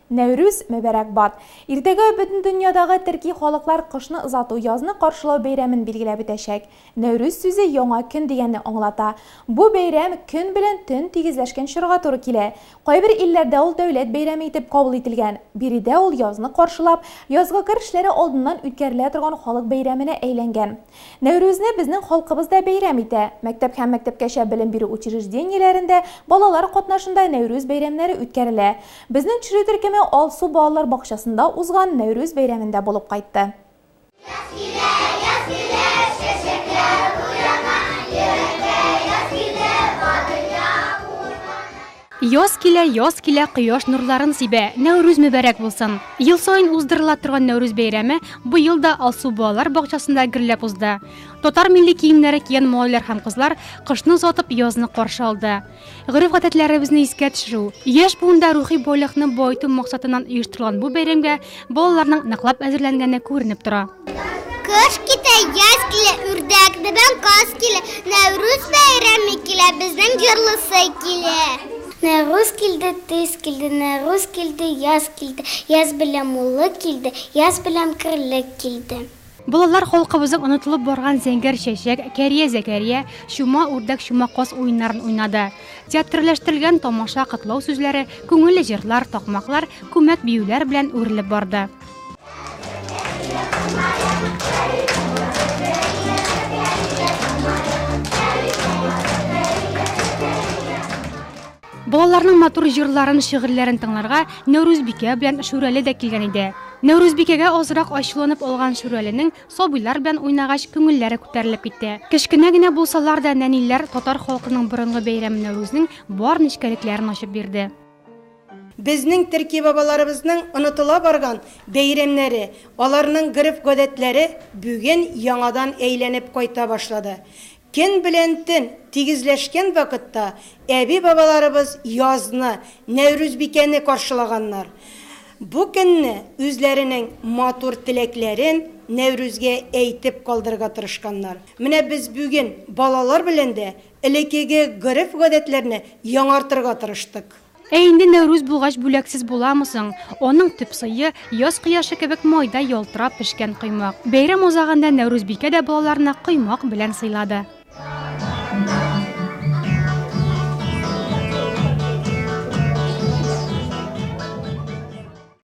Нәүрүз мөбарәкбад! Иртәгә бөтен дөньядагы төрки халыклар кышны озату, язны каршылау бәйрәмен билгеләп үтәчәк. Нәүрүз сүзе яңа көн дигәнне аңлата. Бу бәйрәм көн белән төн тигезләшкән чорга туры килә. Кайбер илләрдә ул дәүләт бәйрәме итеп кабул ителгән. Биредә ул язны каршылап, язгы кыр эшләре алдыннан үткәрелә торган халык бәйрәменә әйләнгән. Нәүрүзне безнең халкыбыз да бәйрәм итә. Мәктәп һәм мәктәпкәчә белем бирү учреждениеләрендә балалар катнашында Нәүрүз бәйрәмнәре үткәрелә. Безнең төшерү төркеме Алсу балалар бакчасында узган Нәүрүз бәйрәмендә булып кайтты. Яз килә, яз килә, чәчәкләр уяна, йөрәккә яз килде, бар дөнья уйлана. Яз килә, яз килә, кояш нурларын сибә, Нәүрүз мөбарәк булсын! Ел саен уздырыла торган Нәүрүз бәйрәме быел да Алсу балалар бакчасында гөрләп узды. Татар милли киемнәре кигән малайлар һәм кызлар кышны озатып, язны каршы алды. Гореф-гадәтләребезне искә төшерү, яшь буында рухи байлыкны баету максатыннан оештырылган бу бәйрәмгә балаларның ныклап әзерләнгәне күренеп тора. Кыш китә, яз килә, үрдәк белән каз килә, Нәүрүз бәйрәме килә, безнең җырлысы килә. Нәүрүз килде, төз килде, Нәүрүз килде, яз килде, Яз белән муллык килде, Яз белән керлек килде. Балалар халкыбызның онытылып барган Зәңгәр чәчәк, Кәрия Зәкәрия, Чума үрдәк, чума каз уеннарын уйнады. Театрләштерелгән тамаша котлау сүзләре, күңелле җырлар, такмаклар, күмәк биюләр белән үрелеп барды. Балаларның матур җырларын, шигырьләрен тыңларга Нәүрүзбикә белән Шүрәле дә килгән иде. Нәүрүзбикәгә азрак ачуланып алган Шүрәленең сабыйлар белән уйнагач күңелләре күтәрелеп китте. Кечкенә генә булсалар да, нәниләр татар халкының борынгы бәйрәме Нәүрүзнең бар нечкәлекләрен ачып бирде. Безнең төрки бабаларыбызның онытыла барган бәйрәмнәре, аларның гореф-гадәтләре бүген яңадан әйләнеп кайта башлады. Көн белән төн тигезләшкән вакытта әби-бабаларыбыз язны, Нәүрүзбикәне каршылаганнар. Бу көнне үзләренең матур теләкләрен Нәүрүзгә әйтеп калдырырга тырышканнар. Менә без бүген балалар белән дә элеккеге гореф-гадәтләрне яңартырга тырыштык. Ә инде Нәүрүз булгач бүләксез буламы соң? Аның төп сые, яз кояшы кебек майда ялтырап пешкән коймак. Бәйрәм азагында Нәүрүзбикә дә балаларны коймак белән сыйлады.